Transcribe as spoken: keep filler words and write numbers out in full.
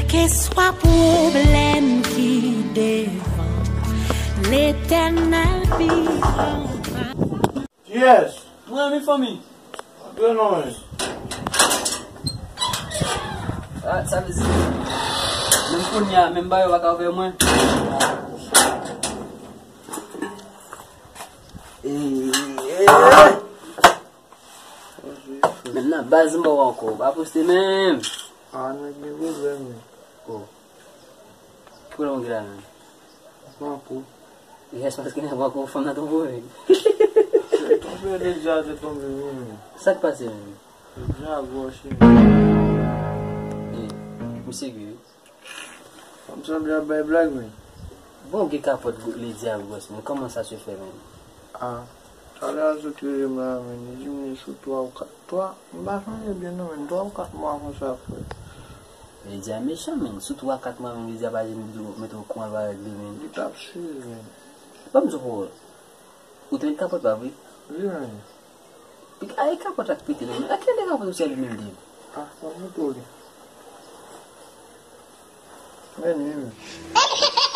Kèlkeswa pwoblèm ki devan, Letènèl pi anba. Kiyès? Mwen menm, fanmi. Antre non, men. Ah, sa vle di, menm kounye a, menm ba yo pa ka ouvè mwen. Eh, eh. Men nan baz m ba w ankò, pa poste menm. Ah, nèg gen pwoblèm, men. Oh. Ki pwoblèm ou gen la menm? Pako. Yes, paske nan pako, fanm nan tonbe w menm. Se tonbe, deja te tonbe, wi, men. Sa k pase menm? Deja gòche, men. Eh, m serye wi. Fanm sanble ap bay blag, men. Bon, gen kapòt gwo-, Lydia gwòs, men kòman sa se fè, men? Ah, talè a sot rele m la, men, li di m li sou twa ou kat. Twa, m pa sonje byen non, men, twa ou kat mwa konsa, frè. Lydia mechan, men, sou twa kat mwa, men, Lydia pa janm di w mete w kouran avèk li, men. Li t ap swiv, men. Ban m di w, ou te met kapòt pa vre? Wi, men. Pik-, ay, kapòt ak pete, men. A kilè kapòt ou sèvi menm de? Ah, fò m montre w li. Men, men, men.